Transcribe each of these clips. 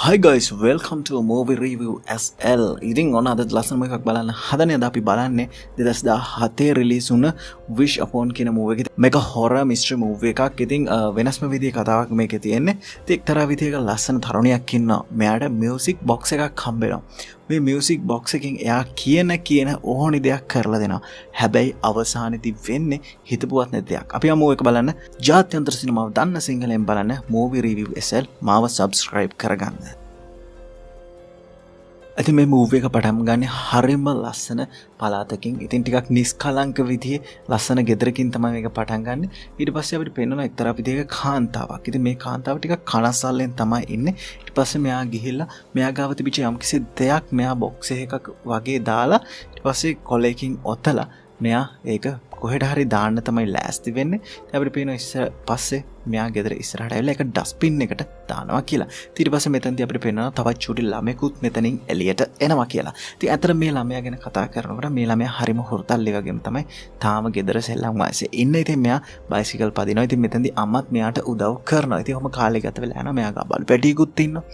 Hi guys, welcome to Movie Review SL. ඉතින් ඔන්න අදත් ලස්සනම එකක් බලන්න හදන්නේ. අද අපි බලන්නේ 2017 රිලීස් වුණ Wish Upon කියන මූවි එක. මේක හොරර් මිස්ටරි මූවි එකක්. ඉතින් වෙනස්ම විදිහේ කතාවක් මේකේ තියෙන්නේ. ඉතින් එක්තරා විදිහක ලස්සන තරුණියක් ඉන්නවා. මෙයාට මියුසික් බොක්ස් එකක් හම්බ වෙනවා. මේ මියුසික් බොක්ස් එකෙන් එයා කියන කියන ඕනි දෙයක් කරලා දෙනවා. හැබැයි අවසානයේදී වෙන්නේ හිතපුවත් නැති දෙයක්. අපි යමු එක බලන්න. ජාත්‍යන්තර සිනමාව දන්න සිංහලෙන් බලන්න Movie Review SL මාව subscribe කරගන්න. ඉතින් මේ මූවි එක පටන් ගන්න හරිම ලස්සන පළාතකින්. ඉතින් ටිකක් නිස්කලංක විදිහේ ලස්සන ගෙදරකින් තමයි මේක පටන් ගන්නෙ. ඊට පස්සේ අපිට පේනවා එක්තරා විදිහක කාන්තාවක්. ඉතින් මේ කාන්තාව ටිකක් කනස්සල්ලෙන් තමයි ඉන්නේ. ඊට පස්සේ මෙයා ගිහිල්ලා මෙයා ගාව තිබිච්ච යම්කිසි දෙයක් මෙයා බොක්ස් එකක් වගේ දාලා ඊට පස්සේ කොලයකින් ඔතලා මෙයා ඒක කොහෙට හරි දාන්න තමයි ලෑස්ති වෙන්නේ. ඉතින් අපිට පේනවා ඉස්සර පස්සේ මෙයා ගෙදර ඉස්සරහට ඇවිල්ලා ඒක ඩස්බින් එකට දානවා කියලා. ඊට පස්සේ මෙතනදී අපිට පේනවා තවත් චූටි ළමයෙකුත් මෙතනින් එළියට එනවා කියලා. ඉතින් ඇත්තට මේ ළමයා ගැන කතා කරනකොට මේ ළමයා හරිම හුරතල් ඒ වගේම තමයි තාම ගෙදර සෙල්ලම් වයසේ ඉන්නේ. ඉතින් මෙයා බයිසිකල් පදිනවා. ඉතින් මෙතනදී අම්මත් මෙයාට උදව් කරනවා. ඉතින් ඔහොම කාලය ගත වෙලා යනවා. මෙයා ගා බලු පැටියෙකුත් ඉන්නවා.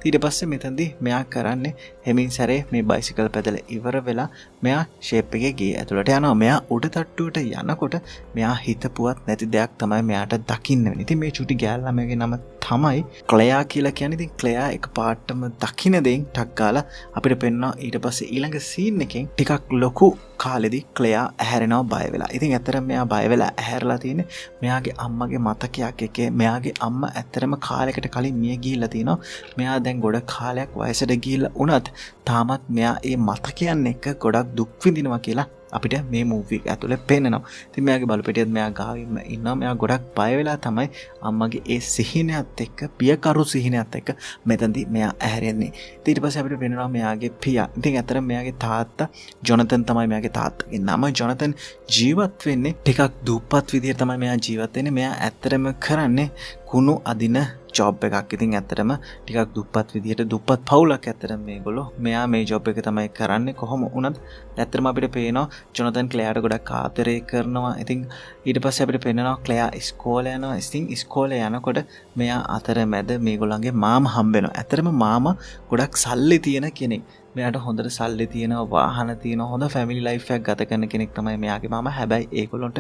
ඊට පස්සේ මෙතනදී මෙයා කරන්නේ හෙමින් සැරේ මේ බයිසිකල් පැදලා ඉවර වෙලා මෙයා ෂේප් එකේ ගේ ඇතුළට යනවා. මෙයා උඩ තට්ටුවට යනකොට මෙයා හිතපුවත් නැති දෙයක් තමයි මෙයාට දකින්න වෙන්නේ. ඉතින් මේ චුටි ගෑල් ළමයාගේ නම තමයි ක්ලෙයා කියලා කියන්නේ. ඉතින් ක්ලෙයා එකපාරටම දකින්න දෙයින් ටක් ගාලා අපිට පෙන්නවා. ඊට පස්සේ ඊළඟ සීන් එකෙන් ටිකක් ලොකු කාලෙදි ක්ලෙයා ඇහැරෙනවා බය වෙලා. ඉතින් ඇත්තටම මෙයා බය වෙලා ඇහැරලා තියෙන්නේ මෙයාගේ අම්මගේ මතකයක් එකේ. මෙයාගේ අම්මා ඇත්තටම කාලයකට කලින් මිය ගිහිල්ලා තිනවා. මෙයා දැන් ගොඩ කාලයක් වයසට ගිහිල්ලා වුණත් තාමත් මෙයා ඒ මතකයන් එක්ක ගොඩක් දුක් විඳිනවා කියලා අපිට මේ මූවි එක ඇතුලේ පේනවා. ඉතින් මෙයාගේ බලු පෙටියත් මෙයා ගාවින්ම ඉන්නවා. මෙයා ගොඩක් බය වෙලා තමයි අම්මගේ ඒ සිහිනයත් එක්ක, පියකරු සිහිනයත් එක්ක මෙතනදී මෙයා ඇහැරෙන්නේ. ඉතින් ඊට පස්සේ අපිට පේනවා මෙයාගේ පියා. ඉතින් ඇත්තටම මෙයාගේ තාත්තා ජොනතන් තමයි මෙයාගේ තාත්තගේ නම. ජොනතන් ජීවත් වෙන්නේ ටිකක් දුප්පත් විදිහට තමයි මෙයා ජීවත් වෙන්නේ. මෙයා ඇත්තටම කරන්නේ කුණු අදින ජොබ් එකක්. ඉතින් ඇත්තටම ටිකක් දුප්පත් විදිහට දුප්පත් පවුලක් ඇත්තටම මේගොල්ලෝ. මෙයා මේ ජොබ් එක තමයි කරන්නේ. කොහොම වුණත් ඇත්තටම අපිට පේනවා ජොනතන් ක්ලෙයාට ගොඩක් ආදරය කරනවා. ඉතින් ඊට පස්සේ අපිට පේනවා ක්ලෙයා ඉස්කෝලේ යනවා. ඉතින් ඉස්කෝලේ යනකොට මෙයා අතරමැද මේගොල්ලන්ගේ මාමා හම්බ වෙනවා. ඇත්තටම මාමා ගොඩක් සල්ලි තියෙන කෙනෙක්. මෙයාට හොඳට සල්ලි තියෙනවා, වාහන තියෙනවා, හොඳ ෆැමිලි ලයිෆ් එකක් ගත කරන කෙනෙක් තමයි මෙයාගේ මාමා. හැබැයි ඒගොල්ලන්ට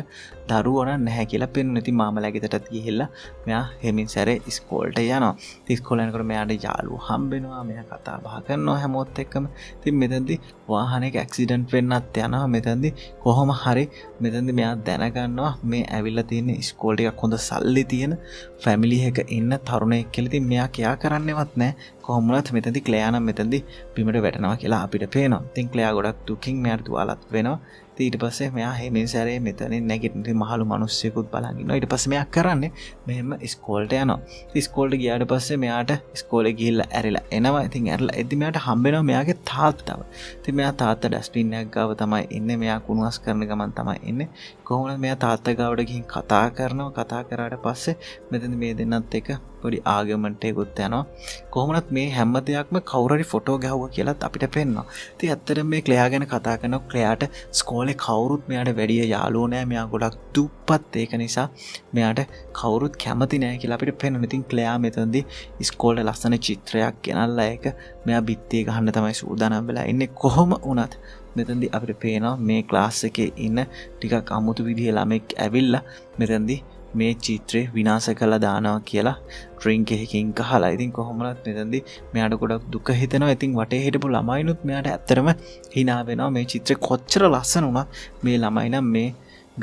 දරුවෝ නම් නැහැ කියලා පෙන්වන. ඉතින් මාමලා ගෙදරටත් ගිහිල්ලා මෙයා හෙමින් සැරේ ඉස්කෝලේට යනවා. ඉතින් ඉස්කෝලේ යනකොට මෙයාට යාළුවෝ හම්බ වෙනවා. මෙයා කතා බහ කරනවා හැමෝත් එක්කම. ඉතින් මෙතනදී වාහනයක ඇක්සිඩන්ට් වෙන්නත් යනවා. මෙතනදී කොහොම හරි මෙතනදී මෙයා දැනගන්නවා මේ ඇවිල්ලා තියෙන ඉස්කෝල ටිකක් හොඳ සල්ලි තියෙන ෆැමිලි එක ඉන්න තරුණයෙක් කියලා. ඉතින් මෙයා කියා කරන්නේවත් නැහැ. කොහොම වුණත් මෙතනදී ක්ලෙයා නම් මෙතනදී බිමට වැටෙනවා කියලා අපිට පේනවා. ඉතින් ක්ලෙයා ගොඩක් දුකින් මෙයාට තුවාලත් වෙනවා. ඉතින් ඊට පස්සේ මෙයා හෙමින් සැරේ මෙතනින් නැගිටින. ඉතින් මහලු මිනිස්සෙකුත් බලන් ඉන්නවා. ඊට පස්සේ මෙයා කරන්නේ මෙහෙම ඉස්කෝලේට යනවා. ඉතින් ඉස්කෝලේට ගියාට පස්සේ මෙයාට ඉස්කෝලේ ගිහිල්ලා ඇරිලා එනවා. ඉතින් ඇරිලා එද්දි මෙයාට හම්බ වෙනවා මෙයාගේ තාත්තව. ඉතින් මෙයා තාත්තා ඩස්බින් එකක් ගාව තමයි ඉන්නේ. මෙයා කුණු අස් කරන ගමන් තමයි ඉන්නේ. කොහොමද මෙයා තාත්තා ගාවට ගිහින් කතා කරනවා. කතා කරාට පස්සේ මෙතන මේ දෙන්නත් එක්ක පොඩි ආගමන්ට් එකකුත් යනවා. කොහොමනත් මේ හැම දෙයක්ම කවුරු හරි ෆොටෝ ගැහුවා කියලාත් අපිට පේනවා. ඉතින් ඇත්තටම මේ ක්ලෙයා ගැන කතා කරනකොට ක්ලෙයාට ඉස්කෝලේ කවුරුත් මෙයාට වැඩිය යාළුවෝ නෑ. මෙයා ගොඩක් දුප්පත්. ඒක නිසා මෙයාට කවුරුත් කැමති නෑ කියලා අපිට පේනවා. ඉතින් ක්ලෙයා මෙතනදී ඉස්කෝලේ ලස්සන චිත්‍රයක් ගෙනල්ලා ඒක මෙයා බිත්තිය ගහන්න තමයි සූදානම් වෙලා ඉන්නේ. කොහොම වුණත් මෙතනදී අපිට පේනවා මේ ක්ලාස් එකේ ඉන්න ටිකක් අමුතු විදිහේ ළමෙක් ඇවිල්ලා මෙතනදී මේ චිත්‍රේ විනාශ කරලා දානවා කියලා ඩ්‍රින්ක් එකකින් ගහලා. ඉතින් කොහොම වුණත් මෙතනදී මෙයාට ගොඩක් දුක හිතෙනවා. ඉතින් වටේ හිටපු ළමයිනුත් මෙයාට ඇත්තටම hina වෙනවා. මේ චිත්‍රේ කොච්චර ලස්සන වුණත් මේ ළමයි නම් මේ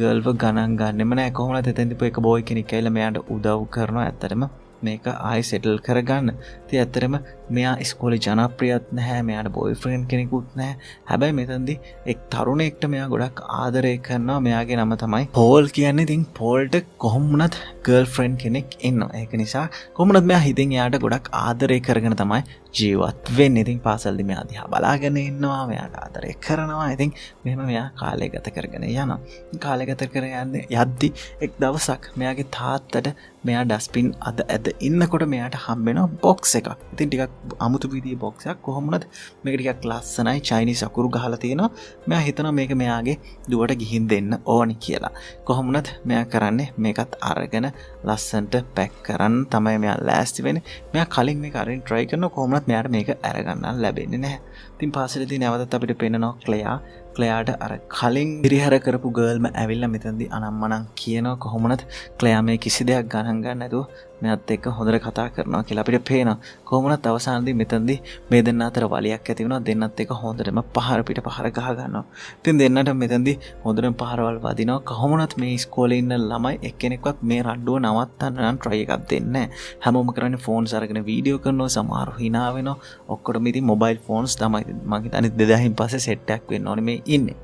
ගර්ල්ව ගණන් ගන්නෙම නෑ. කොහොම වුණත් එතනදී එක බෝයි කෙනෙක් ඇවිල්ලා මෙයාට උදව් කරනවා ඇත්තටම මේක ආයෙ සෙටල් කරගන්න. ඉතින් ඇත්තටම මෙයා ඉස්කෝලේ ජනප්‍රියත් නැහැ. මෙයාට බොයිෆ්‍රෙන්ඩ් කෙනෙකුත් නැහැ. හැබැයි මෙතනදී එක් තරුණයෙක්ට මෙයා ගොඩක් ආදරය කරනවා. මෙයාගේ නම තමයි පෝල් කියන්නේ. ඉතින් පෝල්ට කොහොම වුණත් ගර්ල්ෆ්‍රෙන්ඩ් කෙනෙක් ඉන්නවා. ඒක නිසා කොහොම වුණත් මෙයා හිතින් එයාට ගොඩක් ආදරය කරගෙන තමයි ජීවත් වෙන්නේ. ඉතින් පාසල්දී මෙයා දිහා බලාගෙන ඉන්නවා. මෙයාට ආදරය කරනවා. ඉතින් මෙහෙම මෙයා කාලය ගත කරගෙන යනවා. කාලය ගත කරගෙන යද්දි එක් දවසක් මෙයාගේ තාත්තට මෙයා ඩස්බින් අද ඇද ඉන්නකොට මෙයාට හම්බ වෙනවා බොක්ස් එකක්. ඉතින් ටිකක් අමුතු විදිහේ බොක්ස් එකක්. කොහොම වුණත් මේක ටිකක් ලස්සනයි. චයිනීස් අකුරු ගහලා තියෙනවා. මෙයා හිතනවා මේක මෙයාගේ දුවට ගිහින් දෙන්න ඕනි කියලා. කොහොම වුණත් මෙයා කරන්නේ මේකත් අරගෙන ලස්සනට පැක් කරන්න තමයි මෙයා ලෑස්ති වෙන්නේ. මෙයා කලින් මේක අරින්න try කරනවා. කොහොමවත් මෙයාට මේක අරගන්න ලැබෙන්නේ නැහැ. ඉතින් පාසලේදී නැවතත් අපිට පේනවා ක්ලෙයා. ක්ලෙයාට අර කලින් හිරිහැර කරපු ගර්ල්ම ඇවිල්ලා මෙතනදී අනම්මනම් කියනවා. කොහොමනත් ක්ලෙයා මේ කිසි දෙයක් ගණන් ගන්න නැතුව මෙයාත් එක්ක හොඳට කතා කරනවා කියලා අපිට පේනවා. කොහොමනත් අවසානයේදී මෙතනදී මේ දෙන්න අතර වලියක් ඇති වෙනවා. දෙන්නත් එක්ක හොඳටම පහර පිට පහර ගහ ගන්නවා. ඉතින් දෙන්නට මෙතනදී හොඳටම පහරවල් වදිනවා. කොහොමනත් මේ ඉස්කෝලේ ඉන්න ළමයි එක්කෙනෙක්වත් මේ රණ්ඩුව නවත්තන්න නම් try එකක් දෙන්නේ නැහැ. හැමෝම කරන්නේ ෆෝන්ස් අරගෙන වීඩියෝ කරනවා, සමහරව hina වෙනවා. ඔක්කොටම ඉතින් මොබයිල් ෆෝන්ස් තමයි. මං හිතන්නේ 2000න් පස්සේ සෙට් එකක් වෙන්න ඕනේ මේ ඉන්නේ.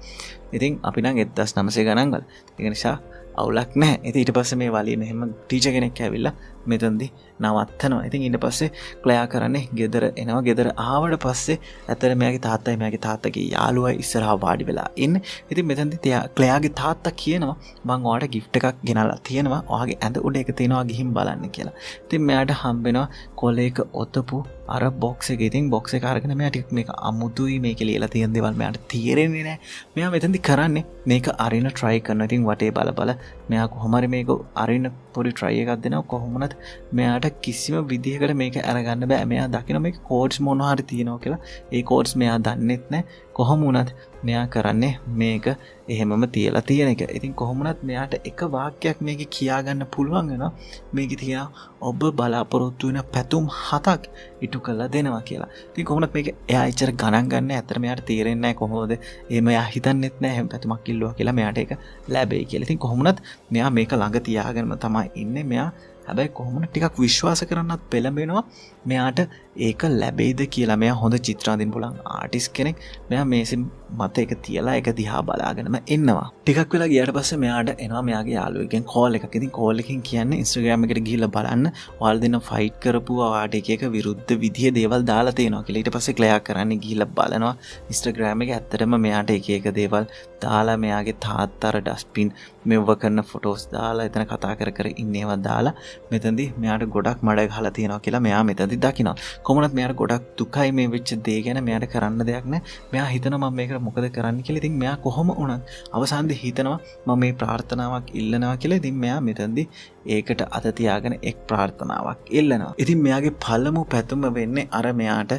ඉතින් අපි නම් 1900 ගණන් වල. ඒක නිසා අවුලක් නැහැ. ඉතින් ඊට පස්සේ මේ වලිය මෙහෙම ටීචර් කෙනෙක් ඇවිල්ලා මෙතනදී නවත්තනවා. ඉතින් ඊට පස්සේ ක්ලෙයා කරන්නේ ගෙදර එනවා. ගෙදර ආවට පස්සේ ඇත්තට මෙයාගේ තාත්තයි මෙයාගේ තාත්තගේ යාළුවයි ඉස්සරහා වාඩි වෙලා ඉන්නේ. ඉතින් මෙතනදී ක්ලෙයාගේ තාත්තා කියනවා මං ඔයාට ගිෆ්ට් එකක් ගෙනල්ලා තියෙනවා. ඔයාගේ ඇඳ උඩ එක තියෙනවා ගිහින් බලන්න කියලා. ඉතින් මෙයාට හම්බෙනවා කොලේක ඔතපු අර බොක්ස් එක. ඉතින් බොක්ස් එක අරගෙන මෙයා ටිකක් මේක අමුතුයි, මේකේ ලියලා තියෙන දේවල් මෙයාට තේරෙන්නේ නැහැ. මෙයා මෙතනදී කරන්නේ මේක අරින්න try කරනවා. ඉතින් වටේ බල බල මෙයා කොහොම හරි මේක අරින්න පොඩි try එකක් දෙනවා. කොහොම වුණත් මෙයාට කිසිම විදිහකට මේක අරගන්න බෑ. මෙයා දකින මේක කෝඩ්ස් මොනවා හරි තියෙනවා කියලා. ඒ කෝඩ්ස් මෙයා දන්නෙත් නෑ. කොහොම වුණත් මෙයා කරන්නේ මේක එහෙමම තියලා තියෙන එක. ඉතින් කොහොම වුණත් මෙයාට එක වාක්‍යයක් මේකේ කියා ගන්න පුළුවන් වෙනවා. මේකේ තියෙනවා ඔබ බලාපොරොත්තු වෙන පැතුම් 7ක් ඉටු කරලා දෙනවා කියලා. ඉතින් කොහොම වුණත් මේක එයා ඉච්චර ගණන් ගන්න නෑ. ඇත්තට මෙයාට තේරෙන්නේ නෑ කොහොමද එහෙම එයා හිතන්නෙත් නෑ එහෙම පැතුමක් ඉල්ලුවා කියලා මෙයාට ඒක ලැබෙයි කියලා. ඉතින් කොහොම වුණත් මෙයා මේක ළඟ තියාගෙනම තමයි ඉන්නේ. මෙයා හැබැයි කොහොම වුණත් ටිකක් විශ්වාස කරන්නත් පෙළඹෙනවා මෙයාට ඒක ලැබෙයිද කියලා. මෙයා හොඳ චිත්‍ර අඳින්න පුළුවන් ආටිස්ට් කෙනෙක්. මෙයා මේසෙ මත ඒක තියලා ඒක දිහා බලාගෙනම ඉන්නවා. ටිකක් වෙලා ගියාට පස්සේ මෙයාට එනවා මෙයාගේ යාළුවෙක්ගෙන් කෝල් එකක්. ඉතින් කෝල් එකෙන් කියන්නේ Instagram එකට ගිහිල්ලා බලන්න ඔයාලා දෙන්න ෆයිට් කරපු ඔයාට එක එක විරුද්ධ විදිහේ දේවල් දාලා තියෙනවා කියලා. ඊට පස්සේ ක්ලෙයා කරන්නේ ගිහිල්ලා බලනවා Instagram එක. ඇත්තටම මෙයාට එක එක දේවල් දාලා මෙයාගේ තාත්තා අර ඩස්බින් මෙව්ව කරන ෆොටෝස් දාලා එතන කතා කර කර ඉන්න ඒවා දාලා මෙතනදී මෙයාට ගොඩක් මඩ ගහලා තියෙනවා කියලා මෙයා මෙතනදී දකිනවා. කොහොමවත් මෙයාට ගොඩක් දුකයි මේ වෙච්ච දේ ගැන. මෙයාට කරන්න දෙයක් නැහැ. මෙයා හිතනවා මම මේකට මොකද කරන්න කියලා. ඉතින් මෙයා කොහොම වුණත් අවසානයේදී හිතනවා මම මේ ප්‍රාර්ථනාවක් ඉල්ලනවා කියලා. ඉතින් මෙයා මෙතනදී ඒකට අත තියාගෙන එක් ප්‍රාර්ථනාවක් ඉල්ලනවා. ඉතින් මෙයාගේ පළමු පැතුම වෙන්නේ අර මෙයාට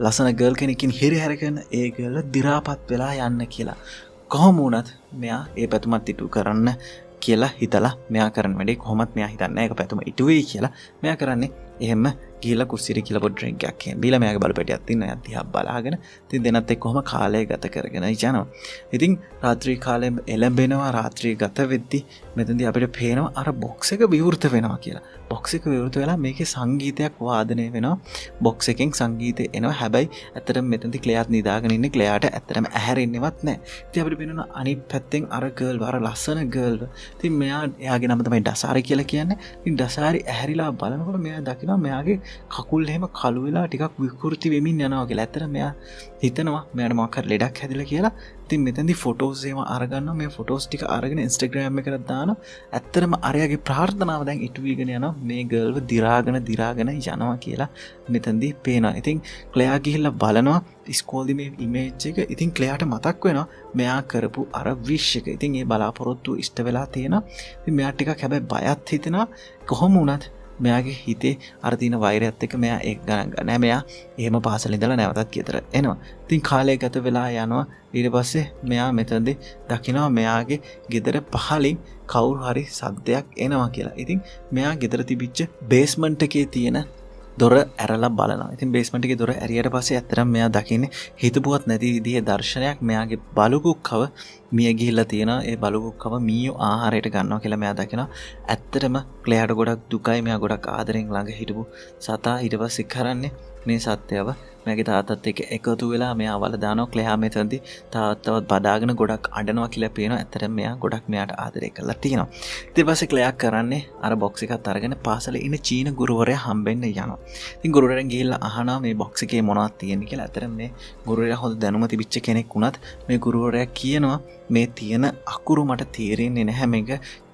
ලස්සන ගර්ල් කෙනකින් හිරිහැර කරන ඒ ගර්ල් දි รา පත් වෙලා යන්න කියලා. කොහොම වුණත් මෙයා ඒ පැතුමත් ඉටු කරන්න කියලා හිතලා මෙයා කරන වැඩේ කොහොමත් මෙයා හිතන්නේ ඒක පැතුම ඉටු වෙයි කියලා. මෙයා කරන්නේ එහෙම ගිහිල්ලා කුස්සියට කියලා පොඩි ඩ්‍රින්ක් එකක් එහෙම බීලා මෙයාගේ බලු පැටියක් තියෙනවා. එයා දිහා බලාගෙන ඉතින් දෙනත් එක්ක කොහොම කාලය ගත කරගෙන යනවා. ඉතින් රාත්‍රී කාලය එළඹෙනවා. රාත්‍රී ගත වෙද්දි මෙතනදී අපිට පේනවා අර බොක්ස් එක විවෘත වෙනවා කියලා. බොක්ස් එක විවෘත වෙලා මේකේ සංගීතයක් වාදනය වෙනවා. බොක්ස් එකෙන් සංගීතය එනවා. හැබැයි ඇත්තටම මෙතනදී ක්ලෙයාත් නිදාගෙන ඉන්නේ. ක්ලෙයාට ඇත්තටම ඇහැරෙන්නේවත් නැහැ. ඉතින් අපිට පේනවා අනිත් පැත්තෙන් අර ගර්ල්, අර ලස්සන ගර්ල්. ඉතින් මෙයා එයාගේ නම තමයි ඩසාරි කියලා කියන්නේ. ඉතින් ඩසාරි ඇහැරිලා බලනකොට මෙයා දකිනවා මෙයාගේ කකුල් එහෙම කළු වෙලා ටිකක් විකෘති වෙමින් යනවා කියලා. ඇත්තටම මෙයා හිතනවා මෙයාට මොකක් හරි ලෙඩක් හැදිලා කියලා. ඉතින් මෙතනදී ෆොටෝස් එහෙම අරගන්නවා. මේ ෆොටෝස් ටික අරගෙන Instagram එකට දානවා. ඇත්තටම අරයාගේ ප්‍රාර්ථනාව දැන් ඉටු වීගෙන යනවා. මේ ගර්ල්ව දිරාගෙන දිරාගෙන යනවා කියලා මෙතනදී පේනවා. ඉතින් ක්ලෙයා ගිහිල්ලා බලනවා ඉස්කෝලේ මේ ඉමේජ් එක. ඉතින් ක්ලෙයාට මතක් වෙනවා මෙයා කරපු අර විශ් එක. ඉතින් ඒ බලාපොරොත්තු ඉෂ්ට වෙලා තියෙනවා. ඉතින් මෙයා ටිකක් හැබැයි බයත් හිතෙනවා. කොහොම වුණත් මෙයාගේ හිතේ අර තියෙන වෛරයත් එක්ක මෙයා ඒක ගණන් ගන්න නෑ. මෙයා එහෙම පාසල ඉඳලා නැවතත් ගෙදර එනවා. ඉතින් කාලය ගත වෙලා යනවා. ඊට පස්සේ මෙයා මෙතනදී දකිනවා මෙයාගේ ගෙදර පහලින් කවුරු හරි සද්දයක් එනවා කියලා. ඉතින් මෙයා ගෙදර තිබිච්ච බේස්මන්ට් එකේ තියෙන දොර ඇරලා බලනවා. ඉතින් බේස්මන්ට් එකේ දොර ඇරියට පස්සේ ඇත්තටම මෙයා දකින්නේ හිතපුවත් නැති විදිහේ දර්ශනයක්. මෙයාගේ බලුකුක්කව මිය ගිහිල්ලා තියෙනවා. ඒ බලුකුක්කව මීයෝ ආහාරයට ගන්නවා කියලා මෙයා දකිනවා. ඇත්තටම ක්ලෙයාට ගොඩක් දුකයි. මෙයා ගොඩක් ආදරෙන් ළඟ හිටපු සතා. ඊට පස්සේ කරන්නේ මේ සත්‍යව මෙයාගේ තාත්තත් එක්ක එකතු වෙලා මෙයා වල දානවා. ක්ලෙයා මෙතනදී තාත්තවත් බදාගෙන ගොඩක් අඬනවා කියලා පේනවා. ඇත්තටම මෙයා ගොඩක් මෙයාට ආදරය කරලා තියෙනවා. ඊට පස්සේ ක්ලෙයා කරන්නේ අර බොක්ස් එකත් අරගෙන පාසලේ ඉන්න චීන ගුරුවරයා හම්බෙන්න යනවා. ඉතින් ගුරුවරයන් ගිහිල්ලා අහනවා මේ බොක්ස් එකේ මොනවද තියෙන්නේ කියලා. ඇත්තටම මේ ගුරුවරයා හොඳ දැනුම තිබිච්ච කෙනෙක් වුණත් මේ ගුරුවරයා කියනවා මේ තියෙන අකුරු මට තේරෙන්නේ නැහැ, මේක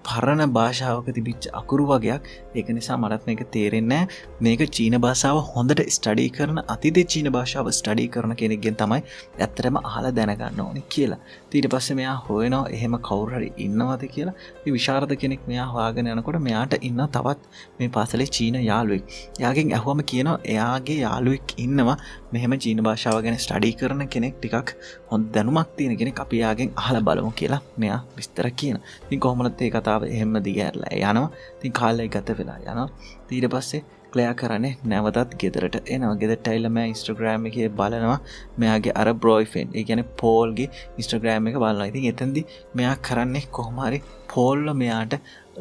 පරණ භාෂාවක තිබිච්ච අකුරු වගයක්. ඒක නිසා මටත් මේක තේරෙන්නේ නැහැ. මේක චීන භාෂාව හොඳට ස්ටඩි කරන අතීතයේ චීන භාෂාව ස්ටඩි කරන කෙනෙක්ගෙන් තමයි ඇත්තටම අහලා දැනගන්න ඕනේ කියලා. ඊට පස්සේ මෙයා හොයනවා එහෙම කවුරු හරි ඉන්නවද කියලා. ඉතින් විශාරද කෙනෙක් මෙයා හොයාගෙන යනකොට මෙයාට ඉන්න තවත් මේ පාසලේ චීන යාළුවෙක්. එයාගෙන් ඇහුවම කියනවා එයාගේ යාළුවෙක් ඉන්නවා මෙහෙම චීන භාෂාව ගැන ස්ටඩි කරන කෙනෙක්, ටිකක් හොඳ දැනුමක් තියෙන කෙනෙක්, අපි එයාගෙන් අහලා බලමු කියලා මෙයා විස්තර කියනවා. ඉතින් කොහොමද මේ කතාව එහෙම දිගහැරලා යනවා. ඉතින් කාලය ගත වෙලා යනවා. ඊට පස්සේ ක්ලෙයා කරන්නේ නැවතත් ගෙදරට එනවා. ගෙදරට ඇවිල්ලා මෙයා Instagram එකේ බලනවා මෙයාගේ අර බොයිෆ්‍රෙන්ඩ්, ඒ කියන්නේ පෝල්ගේ Instagram එක බලනවා. ඉතින් එතෙන්දි මෙයා කරන්නේ කොහොම හරි පෝල්ව මෙයාට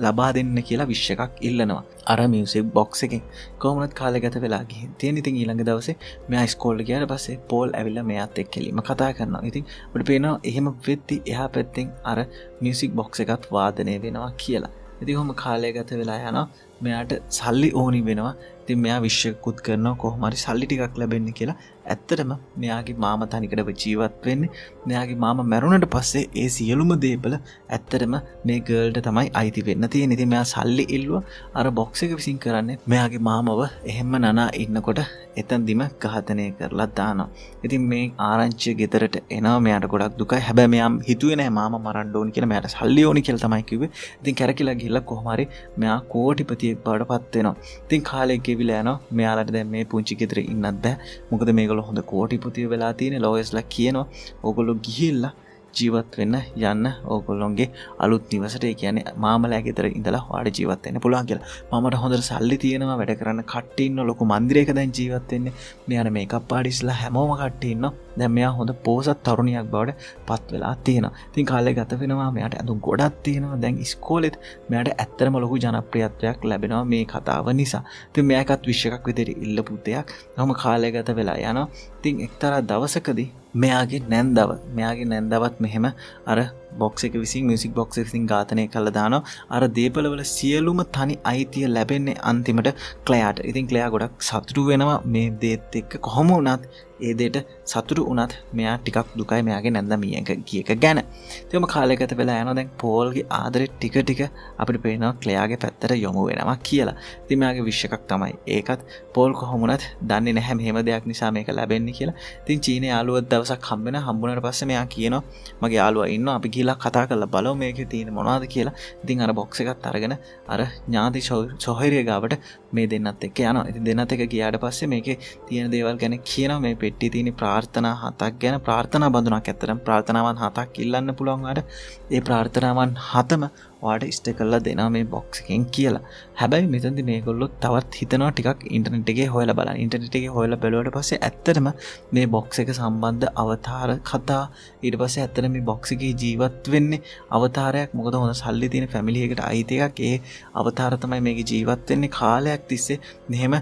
ලබා දෙන්න කියලා විශ් එකක් ඉල්ලනවා අර මියුසික් බොක්ස් එකෙන්. කොහොමවත් කාලය ගත වෙලා ගිහින් තියෙන. ඉතින් ඊළඟ දවසේ මෙයා ඉස්කෝලේ ගියාට පස්සේ පෝල් ඇවිල්ලා මෙයාත් එක්ක එළිම කතා කරනවා. ඉතින් අපිට පේනවා එහෙම වෙද්දි එහා පැත්තෙන් අර මියුසික් බොක්ස් එකත් වාදනය වෙනවා කියලා. ඉතින් කොහොම කාලය ගත වෙලා යනවා. මෙයාට සල්ලි ඕනි වෙනවා. ඉතින් මෙයා විශ් එකකුත් කරනවා කොහොම හරි සල්ලි ටිකක් ලැබෙන්න කියලා. ඇත්තටම මෙයාගේ මාමා තනිකඩව ජීවත් වෙන්නේ. මෙයාගේ මාමා මැරුණට පස්සේ ඒ සියලුම දේපල ඇත්තටම මේ ගර්ල්ට තමයි අයිති වෙන්න තියෙන්නේ. ඉතින් මෙයා සල්ලි ඉල්ලුවා. අර බොක්ස් එක විසින් කරන්නේ මෙයාගේ මාමව එහෙම්ම නනා ඉන්නකොට එතනදිම ඝාතනය කරලා දානවා. ඉතින් මේ ආරංචිය ගෙදරට එනවා. මෙයාට ගොඩක් දුකයි. හැබැයි මෙයා හිතුවේ නෑ මාමා මරන්න ඕනි කියලා. මෙයාට සල්ලි ඕනි කියලා තමයි කිව්වේ. ඉතින් කැරකිලා ගිහිල්ලා කොහොම හරි මෙයා කෝටිපතියෙක් බවට පත් වෙනවා. ඉතින් කාලය ගෙවිලා යනවා. මෙයාලට දැන් මේ පුංචි ගෙදර ඉන්නත් බෑ. මොකද මේගොල්ලෝ හොඳ කෝටිපතියෝ වෙලා තියෙන. ලෝයර්ස්ලා කියනවා ඕගොල්ලෝ ගිහිල්ලා ජීවත් වෙන්න යන්න ඕගොල්ලොන්ගේ අලුත් නිවසට. ඒ කියන්නේ මාමලා ගෙදර ඉඳලා ඔයාලට ජීවත් වෙන්න පුළුවන් කියලා. මාමට හොඳට සල්ලි තියෙනවා, වැඩ කරන්න කට්ටිය ඉන්නවා, ලොකු මන්දිරයක දැන් ජීවත් වෙන්නේ. මෙයාට මේකප් ආටිස්ට්ලා හැමෝම කට්ටිය ඉන්නවා. දැන් මෙයා හොඳ පෝසත් තරුණියක් බවට පත් වෙලා තියෙනවා. ඉතින් කාලය ගත වෙනවා. මෙයාට ඇඳුම් ගොඩක් තියෙනවා. දැන් ඉස්කෝලෙත් මෙයාට ඇත්තටම ලොකු ජනප්‍රියත්වයක් ලැබෙනවා මේ කතාව නිසා. ඉතින් මෙයා එකත් විශ් එකක් විදිහට ඉල්ලපු දෙයක්. කොහොම කාලය ගත වෙලා යනවා. ඉතින් එක්තරා දවසකදී මෙයාගේ නැන්දවත් මෙහෙම අර බොක්ස් එක විසින් මියුසික් බොක්ස් එක විසින් ඝාතනය කරලා දානවා. අර දේපලවල සියලුම තනි අයිතිය ලැබෙන්නේ අන්තිමට ක්ලෙයාට. ඉතින් ක්ලෙයා ගොඩක් සතුටු වෙනවා මේ දේත් එක්ක. කොහොම වුණත් ඒ දෙයට සතුටු වුණත් මෙයා ටිකක් දුකයි මෙයාගේ නැන්දා මිය ගිය එක ගැන. ඉතින් ඔහොම කාලය ගත වෙලා යනවා. දැන් පෝල්ගේ ආදරේ ටික ටික අපිට පේනවා ක්ලෙයාගේ පැත්තට යොමු වෙනවා කියලා. ඉතින් මෙයාගේ විශ් එකක් තමයි ඒකත්. පෝල් කොහොම වුණත් දන්නේ නැහැ මෙහෙම දෙයක් නිසා මේක ලැබෙන්නේ කියලා. ඉතින් චීනේ යාළුවෝ දවසක් හම්බ වෙනවා. හම්බුනාට පස්සේ මෙයා කියනවා මගේ යාළුවා ඉන්නවා, අපි ගිහලා කතා කරලා බලමු මේකේ තියෙන මොනවද කියලා. ඉතින් අර බොක්ස් එකත් අරගෙන අර ඥාති සොහොයුරිය ගාවට මේ දෙන්නත් එක්ක යනවා. ඉතින් දෙන්නත් එක්ක ගියාට පස්සේ මේකේ තියෙන දේවල් ගැන කියනවා. මේ පෙට්ටියේ තියෙන ප්‍රාර්ථනා හතක් ගැන, ප්‍රාර්ථනා බඳුනක් ඇත්තටම ප්‍රාර්ථනාවන් හතක් ඉල්ලන්න පුළුවන් ඔයාලට. ඒ ප්‍රාර්ථනාවන් හතම ඔයාලට ඉෂ්ට කරලා දෙනවා මේ බොක්ස් එකෙන් කියලා. හැබැයි මෙතනදි මේගොල්ලෝ තවත් හිතනවා ටිකක් ඉන්ටර්නෙට් එකේ හොයලා බලන්න. ඉන්ටර්නෙට් එකේ හොයලා බැලුවට පස්සේ ඇත්තටම මේ බොක්ස් එක සම්බන්ධ අවතාර කතා, ඊට පස්සේ ඇත්තටම මේ බොක්ස් එකේ ජීවත් වෙන්නේ අවතාරයක්. මොකද හොඳ සල්ලි තියෙන ෆැමිලි එකට අයිති එකක්. ඒ අවතාර තමයි මේකේ ජීවත් වෙන්නේ. කාලයක් තිස්සේ මෙහෙම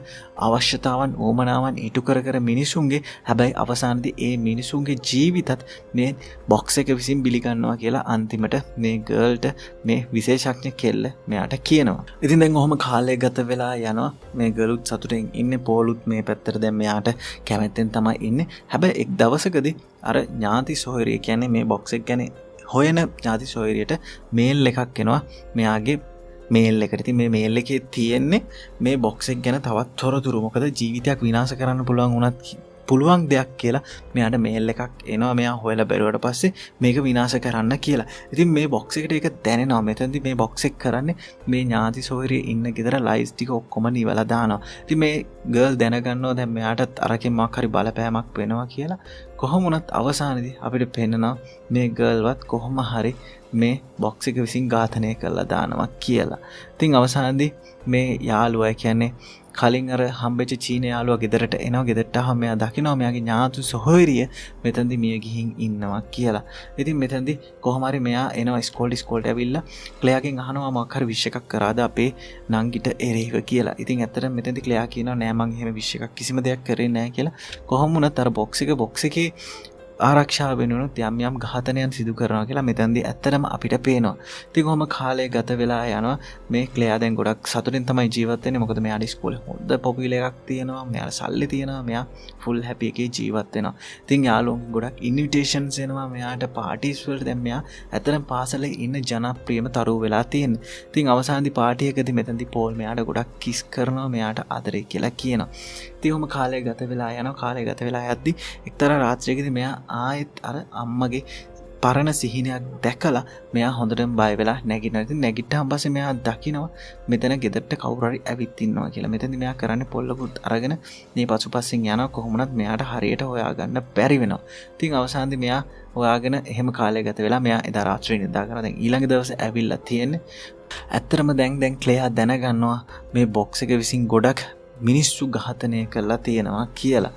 අවශ්‍යතාවන් ඕමනාවන් ඉටු කර කර මිනිසුන්ගේ, හැබැයි අවසානයේදී ඒ මිනිසුන්ගේ ජීවිතත් මේ බොක්ස් එක විසින් බිලි ගන්නවා කියලා අන්තිමට මේ ගර්ල්ට මේ විශේෂඥ කෙල්ල මෙයාට කියනවා. ඉතින් දැන් ඔහොම කාලය ගත වෙලා යනවා. මේ ගර්ලුත් සතුටෙන් ඉන්නේ, පෝලුත් මේ පැත්තට දැන් මෙයාට කැමැත්තෙන් තමයි ඉන්නේ. හැබැයි එක් දවසකදී අර ඥාති සොහොයුරිය, කියන්නේ මේ බොක්ස් එක ගැන හොයන ඥාති සොහොයුරියට මේල් එකක් එනවා මෙයාගේ මේල් එකට. ඉතින් මේ මේල් එකේ තියෙන්නේ මේ බොක්ස් එක ගැන තවත් තොරතුරු. මොකද ජීවිතයක් විනාශ කරන්න පුළුවන් වුණත් පුළුවන් දෙයක් කියලා මෙයාට මේල් එකක් එනවා. මෙයා හොයලා බැලුවට පස්සේ මේක විනාශ කරන්න කියලා. ඉතින් මේ බොක්ස් එකට ඒක දැනෙනවා. මෙතනදී මේ බොක්ස් එක කරන්නේ මේ ඥාති සොහොයුරිය ඉන්න ගෙදර ලයිට්ස් ටික ඔක්කොම නිවලා දානවා. ඉතින් මේ ගර්ල් දැනගන්නවා දැන් මෙයාටත් අරකින් මොකක් හරි බලපෑමක් වෙනවා කියලා. කොහොම වුණත් අවසානයේදී අපිට පෙන්නනවා මේ ගර්ල්වත් කොහොම හරි මේ බොක්ස් එක විසින් ඝාතනය කරලා දානවා කියලා. ඉතින් අවසානයේදී මේ යාළුවා, කියන්නේ කලින් අර හම්බෙච්ච චීන යාළුවා ගෙදරට එනවා. ගෙදරට ආවම මෙයා දකිනවා මෙයාගේ ඥාති සොහොයුරිය මෙතනදී මිය ගිහින් ඉන්නවා කියලා. ඉතින් මෙතනදී කොහොම හරි මෙයා එනවා ඉස්කෝලේට ඇවිල්ලා ක්ලෙයාගෙන් අහනවා මොකක් හරි විශ් එකක් කරාද අපේ නංගිට එරෙහිව කියලා. ඉතින් ඇත්තටම මෙතනදී ක්ලෙයා කියනවා නෑ මං එහෙම විශ් එකක් කිසිම දෙයක් කරේ නෑ කියලා. කොහොම වුණත් අර බොක්ස් එකේ ආරක්ෂාව වෙනුවෙනුත් යම් යම් ඝාතනයන් සිදු කරනවා කියලා මෙතනදී ඇත්තටම අපිට පේනවා. ඉතින් කොහොම කාලය ගත වෙලා යනවා. මේ ක්ලෙයා දැන් ගොඩක් සතුටින් තමයි ජීවත් වෙන්නේ. මොකද මෙයාට ඉස්කෝලේ හොඳ පොපියුලර් එකක් තියෙනවා. මෙයාට සල්ලි තියෙනවා. මෙයා ෆුල් හැපි එකේ ජීවත් වෙනවා. ඉතින් යාළුවන්ගෙන් ගොඩක් ඉන්විටේෂන්ස් එනවා මෙයාට පාටිස් වලට. දැන් මෙයා ඇත්තටම පාසලේ ඉන්න ජනප්‍රියම තරුව වෙලා තියෙන්නේ. ඉතින් අවසානදී පාටි එකදී මෙතනදී පෝල් මෙයාට ගොඩක් කිස් කරනවා. මෙයාට ආදරේ කියලා කියනවා. ඉතින් කොහොම කාලය ගත වෙලා යනවා. කාලය ගත වෙලා යද්දි එක්තරා රාත්‍රියකදී මෙයා ආයෙත් අර අම්මගේ පරණ සිහිනයක් දැකලා මෙයා හොඳටම බය වෙලා නැගිටිනවා. ඉතින් නැගිට්ටාම පස්සේ මෙයා දකිනවා මෙතන ගෙදරට කවුරු හරි ඇවිත් ඉන්නවා කියලා. මෙතනදි මෙයා කරන්නේ පොල්ලකුත් අරගෙන මේ පසුපස්සෙන් යනවා. කොහොම වුණත් මෙයාට හරියට හොයාගන්න බැරි වෙනවා. ඉතින් අවසානයේදී මෙයා හොයාගෙන එහෙම කාලය ගත වෙලා මෙයා එදා රාත්‍රියේ නිදා ගන්නවා. දැන් ඊළඟ දවසේ ඇවිල්ලා තියෙන්නේ. ඇත්තටම දැන් ක්ලෙයා දැනගන්නවා මේ බොක්ස් එක විසින් ගොඩක් මිනිස්සු ඝාතනය කරලා තියෙනවා කියලා.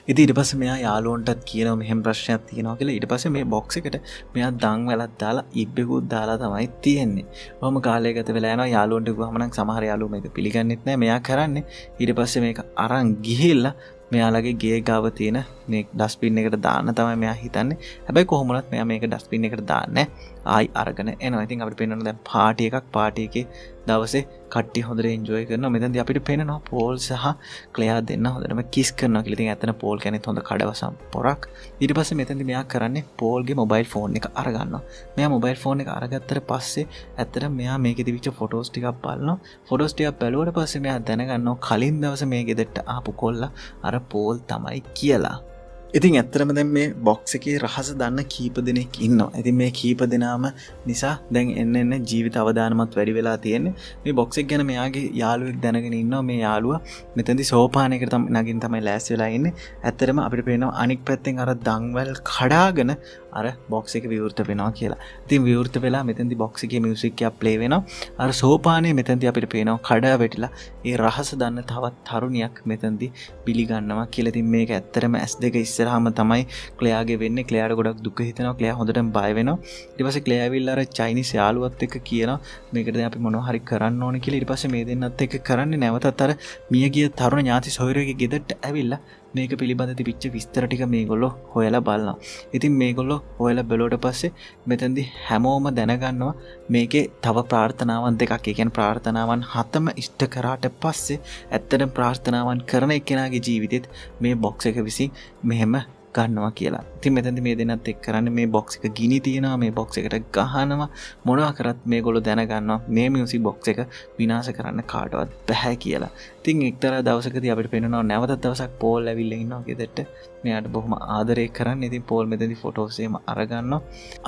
ඉතින් ඊට පස්සේ මෙයා යාළුවන්ටත් කියනවා මෙහෙම ප්‍රශ්නයක් තියෙනවා කියලා. ඊට පස්සේ මේ බොක්ස් එකට මෙයා දන් වැලක් දාලා ඉබ්බෙකුත් දාලා තමයි තියෙන්නේ. කොහොම කාලය ගත වෙලා යනවා. යාළුවන්ට කිව්වහම නම් සමහර යාළුවෝ මේක පිළිගන්නෙත් නෑ. මෙයා කරන්නේ ඊට පස්සේ මේක අරන් ගිහිල්ලා මෙයාලගේ ගේ ගාව තියෙන මේ ඩස්බින් එකට දාන්න තමයි මෙයා හිතන්නේ. හැබැයි කොහොම වුණත් මෙයා මේක ඩස්බින් එකට දාන්නේ ආයි අරගෙන එනවා. ඉතින් අපිට පේනවා දැන් පාටි එකක්. පාටි එකේ දවසේ කට්ටිය හොඳට එන්ජොයි කරනවා. මෙතනදී අපිට පේනවා පෝල් සහ ක්ලෙයා දෙන්න හොඳටම කිස් කරනවා කියලා. ඉතින් ඇත්තට පෝල් කියන්නේ හොඳ කඩවසම් පොරක්. ඊට පස්සේ මෙතනදී මෙයා කරන්නේ පෝල්ගේ මොබයිල් ෆෝන් එක අරගන්නවා. මෙයා මොබයිල් ෆෝන් එක අරගත්තට පස්සේ ඇත්තට මෙයා මේකේ තිබිච්ච ෆොටෝස් ටිකක් බලනවා. ෆොටෝස් ටිකක් බැලුවට පස්සේ මෙයා දැනගන්නවා කලින් දවසේ මේ ගෙදරට ආපු කොල්ලා අර පෝල් තමයි කියලා. ඉතින් ඇත්තටම දැන් මේ බොක්ස් එකේ රහස දන්න කීප දෙනෙක් ඉන්නවා. ඉතින් මේ කීප දෙනාම නිසා දැන් එන්න එන්න ජීවිත අවදානමත් වැඩි වෙලා තියෙන්නේ. මේ බොක්ස් එක ගැන මෙයාගේ යාළුවෙක් දැනගෙන ඉන්නවා. මේ යාළුවා මෙතනදී සෝපානයකට නගින් තමයි ලෑස්ති වෙලා ඉන්නේ. ඇත්තටම අපිට පේනවා අනික් පැත්තෙන් අර දන්වැල් කඩාගෙන අර බොක්ස් එක විවෘත වෙනවා කියලා. ඉතින් විවෘත වෙලා මෙතනදී බොක්ස් එකේ මියුසික් එකක් ප්ලේ වෙනවා. අර සෝපානයේ මෙතනදී අපිට පේනවා කඩා වැටිලා ඒ රහස දන්න තවත් තරුණියක් මෙතනදී පිළිගන්නවා කියලා. ඉතින් මේක ඇත්තටම S2 ඉස්සරහම තමයි ක්ලෙයාගේ වෙන්නේ. ක්ලෙයාට ගොඩක් දුක හිතෙනවා. ක්ලෙයා හොඳටම බය වෙනවා. ඊට පස්සේ ක්ලෙයා ඇවිල්ලා අර චයිනීස් යාළුවත් එක්ක කියනවා මේකට දැන් අපි මොනවා හරි කරන්න ඕනේ කියලා. ඊට පස්සේ මේ දෙන්නත් එක්ක කරන්නේ නැවතත් අර මියගිය තරුණ ඥාති සොයුරියගේ ගෙදරට ඇවිල්ලා මේක පිළිබඳ තිබිච්ච විස්තර ටික මේගොල්ලෝ හොයලා බලනවා. ඉතින් මේගොල්ලෝ හොයලා බැලුවට පස්සේ මෙතනදී හැමෝම දැනගන්නවා මේකේ තව ප්‍රාර්ථනාවන් දෙකක්. ඒ කියන්නේ ප්‍රාර්ථනාවන් හතම ඉෂ්ට කරාට පස්සේ ඇත්තටම ප්‍රාර්ථනාවන් කරන එක්කෙනාගේ ජීවිතෙත් මේ බොක්ස් එක විසින් මෙහෙම ගන්නවා කියලා. ඉතින් මෙතනදී මේ දෙන්නත් එක්ක කරන්නේ මේ බොක්ස් එක ගිනි තියනවා, මේ බොක්ස් එකට ගහනවා, මොනවා කරත් මේගොල්ලෝ දැනගන්නවා මේ මියුසික් බොක්ස් එක විනාශ කරන්න කාටවත් බැහැ කියලා. ඉතින් එක්තරා දවසකදී අපිට පේනවා නැවතත් දවසක් පෝල් ඇවිල්ලා ඉන්නවා ගෙදරට. මෙයාට බොහොම ආදරය කරන්න. ඉතින් පෝල් මෙතනදී ෆොටෝස් එහෙම අරගන්නවා.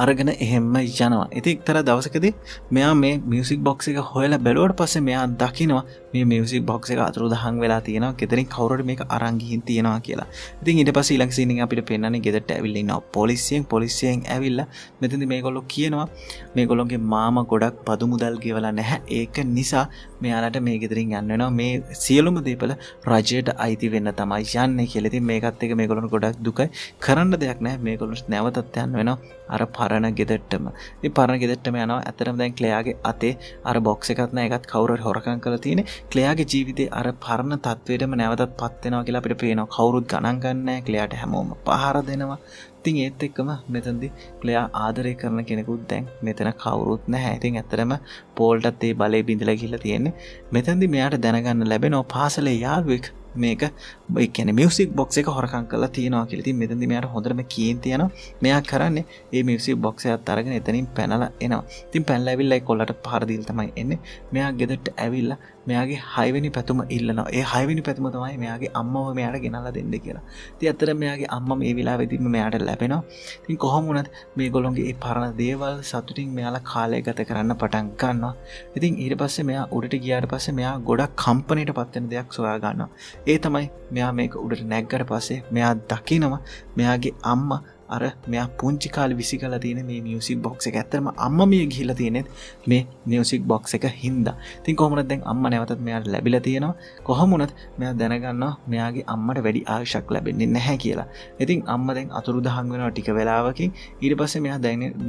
අරගෙන එහෙම්ම යනවා. ඉතින් එක්තරා දවසකදී මෙයා මේ මියුසික් බොක්ස් එක හොයලා බැලුවට පස්සේ මෙයා දකිනවා මේ මියුසික් බොක්ස් එක අතුරුදහන් වෙලා තියෙනවා. ගෙදරින් කවුරු හරි මේක අරන් ගිහින් තියෙනවා කියලා. ඉතින් ඊට පස්සේ ඊළඟ සීන් එකෙන් අපිට පේනන්නේ ගෙදරට ඇවිල්ලා ඉන්නවා පොලිසියෙන්. පොලිසියෙන් ඇවිල්ලා මෙතනදී මේගොල්ලෝ කියනවා මේගොල්ලෝගේ මාමා ගොඩක් බදු මුදල් ගෙවලා නැහැ. ඒක නිසා මෙයාලට මේ ගෙදරින් යන්න වෙනවා. මේ සියලුම දේපල රජයට අයිති වෙන්න තමයි යන්නේ කියලා. ඉතින් මේකත් එක්ක මේගොල්ලොන්ට ගොඩක් දුකයි. කරන්න දෙයක් නැහැ. මේගොල්ලොන්ට නැවතත් යන්න වෙනවා අර පරණ ගෙදරටම. ඉතින් පරණ ගෙදරටම යනවා. ඇත්තටම දැන් ක්ලෙයාගේ අතේ අර බොක්ස් එකක් නැහැ. ඒකත් කවුරු හරි හොරකම් කරලා තියෙන්නේ. ක්ලෙයාගේ ජීවිතේ අර පරණ තත්වයටම නැවතත් පත් වෙනවා කියලා අපිට පේනවා. කවුරුත් ගණන් ගන්න නැහැ. ක්ලෙයාට හැමෝම පහර දෙනවා. ඉතින් ඒත් එක්කම මෙතනදී ක්ලෙයා ආදරය කරන කෙනෙකුත් දැන් මෙතන කවුරුත් නැහැ. ඉතින් ඇත්තටම පෝල්ටත් ඒ බලේ බිඳලා ගිහිල්ලා තියෙන්නේ. මෙතනදී මෙයාට දැනගන්න ලැබෙනවා පාසලේ යාළුවෙක් මේක ඒ කියන්නේ මියුසික් බොක්ස් එක හොරකම් කරලා තියෙනවා කියලා. ඉතින් මෙතනදී මෙයාට හොඳටම කේන්ති යනවා. මෙයා කරන්නේ මේ මියුසික් බොක්ස් එකත් අරගෙන එතනින් පැනලා එනවා. ඉතින් පැනලා ඇවිල්ලා ඒ කොල්ලට පහර දීලා තමයි එන්නේ. මෙයා ගෙදරට ඇවිල්ලා මෙයාගේ හයවෙනි පැතුම ඉල්ලනවා. ඒ හයවෙනි පැතුම තමයි මෙයාගේ අම්මව මෙයාට ගෙනල්ලා දෙන්න කියලා. ඉතින් ඇත්තටම මෙයාගේ අම්මා මේ වෙලාවෙදීම මෙයාට ලැබෙනවා. ඉතින් කොහොම වුණත් මේගොල්ලොන්ගේ ඒ පරණ දේවල් සතුටින් මෙයාලා කාලය ගත කරන්න පටන් ගන්නවා. ඉතින් ඊට පස්සේ මෙයා උඩට ගියාට පස්සේ මෙයා ගොඩක් කම්පණයට පත් වෙන දෙයක් සොයා ගන්නවා. ඒ තමයි මෙයා මේක උඩට නැග්ගට පස්සේ මෙයා දකිනවා මෙයාගේ අම්මා අර මෙයා පුංචි කාලේ විසි කරලා තියෙන මේ මියුසික් බොක්ස් එක. ඇත්තටම අම්මා මිය ගිහිල්ලා තියෙනෙත් මේ මියුසික් බොක්ස් එක හින්දා. ඉතින් කොහොම වුණත් දැන් අම්මා නැවතත් මෙයාට ලැබිලා තියෙනවා. කොහොම වුණත් මෙයා දැනගන්නවා මෙයාගේ අම්මට වැඩි ආයුෂක් ලැබෙන්නේ නැහැ කියලා. ඉතින් අම්මා දැන් අතුරුදහන් වෙනවා ටික වෙලාවකින්. ඊට පස්සේ මෙයා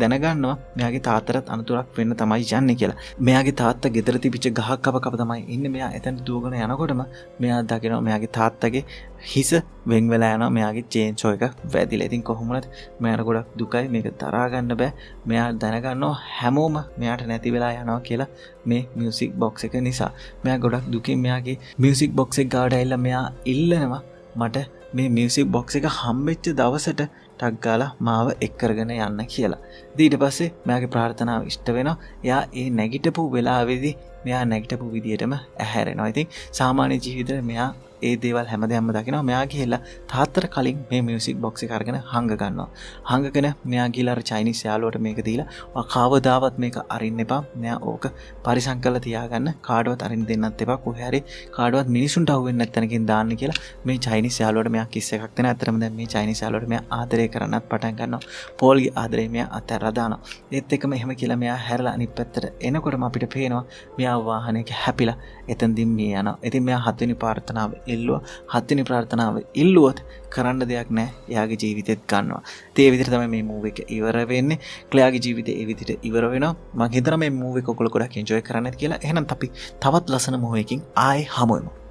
දැනගන්නවා මෙයාගේ තාත්තටත් අනතුරක් වෙන්න තමයි යන්නේ කියලා. මෙයාගේ තාත්තා ගෙදර තිබිච්ච ගහක් කප කප තමයි ඉන්නේ. මෙයා එතනට දුවගෙන යනකොටම මෙයා දකිනවා මෙයාගේ තාත්තගේ හිස වෙන් වෙලා යනවා මෙයාගේ චේන්සෝ එක වැදිලා. ඉතින් කොහොම වුණත් මෙයාට ගොඩක් දුකයි, මේක දරා ගන්න බෑ. මෙයා දැනගන්නවා හැමෝම මෙයාට නැති වෙලා යනවා කියලා මේ මියුසික් බොක්ස් එක නිසා. මෙයා ගොඩක් දුකින් මෙයාගේ මියුසික් බොක්ස් එක ගාවට ඇවිල්ලා මෙයා ඉල්ලනවා මට මේ මියුසික් බොක්ස් එක හම්බෙච්ච දවසට ටක් ගාලා මාව එක් කරගෙන යන්න කියලා. ඉතින් ඊට පස්සේ මෙයාගේ ප්‍රාර්ථනාව ඉෂ්ට වෙනවා. එයා ඒ නැගිටපු වෙලාවේදී මෙයා නැගිටපු විදියටම ඇහැරෙනවා. ඉතින් සාමාන්‍ය ජීවිතේ මෙයා ඒ දේවල් හැමදේම දකිනවා. මෙයා ගිහිල්ලා තාත්තට කලින් මේ මියුසික් බොක්ස් එක අරගෙන හංග ගන්නවා. හංගගෙන මෙයා ගිහිල්ලා අර චයිනීස් යාළුවට මේක දීලා ඔයා කවදාවත් මේක අරින්න එපා. මෙයා ඕක පරිසම් කරලා තියාගන්න. කාටවත් අරින්න දෙන්නත් එපා. කොහේ හරි කාටවත් මිනිසුන්ට අහු වෙන්නේ නැත්නම් දාන්න කියලා මේ චයිනීස් යාළුවට මෙයා කිස් එකක් දෙනවා. ඇත්තටම දැන් මේ චයිනීස් යාළුවට මෙයා ආදරය කරන්නත් පටන් ගන්නවා. පෝල්ගේ ආදරය මෙයා අතහැරලා දානවා. ඒත් එක්කම එහෙම කියලා මෙයා හැරලා අනිත් පැත්තට එනකොටම අපිට පේනවා මෙයා වාහනයක හැපිලා එතනදින් මිය යනවා. ඉතින් මෙයා හත්වෙනි ප්‍රාර්ථනාව ඉල්ලුවා. හත්වෙනි ප්‍රාර්ථනාව ඉල්ලුවොත් කරන්න දෙයක් නැහැ. එයාගේ ජීවිතෙත් ගන්නවා. ඉතින් ඒ විදිහට තමයි මේ මූවි එක ඉවර වෙන්නේ. ක්ලෙයාගේ ජීවිතේ ඒ විදිහට ඉවර වෙනවා. මං හිතනවා මේ මූවි එක ඔයගොල්ලෝ ගොඩක් එන්ජොයි කරන්න ඇති කියලා. එහෙනම් අපි තවත් ලස්සන මූවි එකකින් ආයේ හමු වෙමු.